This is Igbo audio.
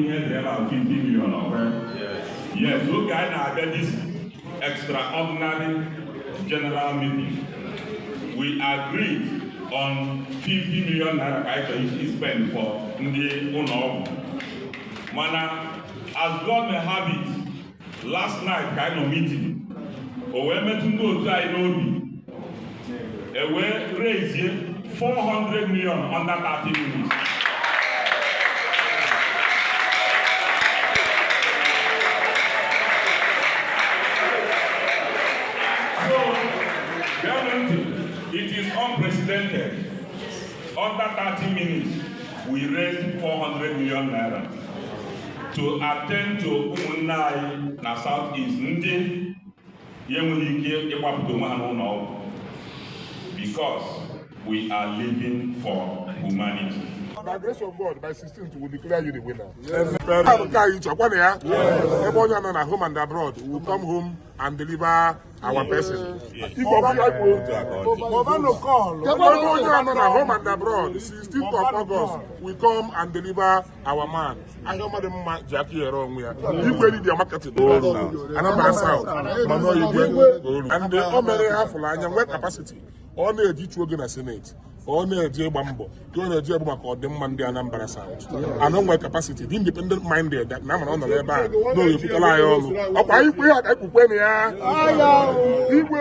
Ihe edere ebe ahụ 50 million ọkwe. Yes, oge anyị na-abịa this extraordinary general meeting, we agreed on 50 million naira ka anyị chọrọ isi spend for ndị ụlọ ọgwụ. Mana as God may have it, last night ka anyị nọ meeting, o wee metụ ndị otu anyị n'obi, e wee raise 400 million under 30 minutes. So, geenụ ntị, it is unprecedented. Under 30 minutes, we raised 400 million naira to attend to ụmụnne anyị na South East ndị ya enweghị ike ịgbapụta onwe ha n'ụlọ ọgwụ, because we are living for humanity. By grace of God, by 16th, we will declare you the winner. Nke anyị chọkwa na ya. Ebe onye nọ na home and abroad will come home and deliver our person. Igwe ọkụ ya kwuo. Ebe onye nọ na home and abroad, 16th of August, we come and deliver our man. Ahịa ọma dị mma ji aka ya ere onwe ya. Igwe dibịa marketing Anambra South, mana igwe olu. And o mere ha fụrụ anya nwee capacity. Ọ na-eji ịchụ oge na Senate, ọ na-eje ịgba mbọ ka ọ na-eje bụ maka ọdịmma ndị Anambra South. Ana nwee capacity, dị independent minded, na amara ọ nọrọ ebe a na oye kwutara anyị ọnụ. Ọkwa ikwe ya ka ekwukwe na ya. Igwe.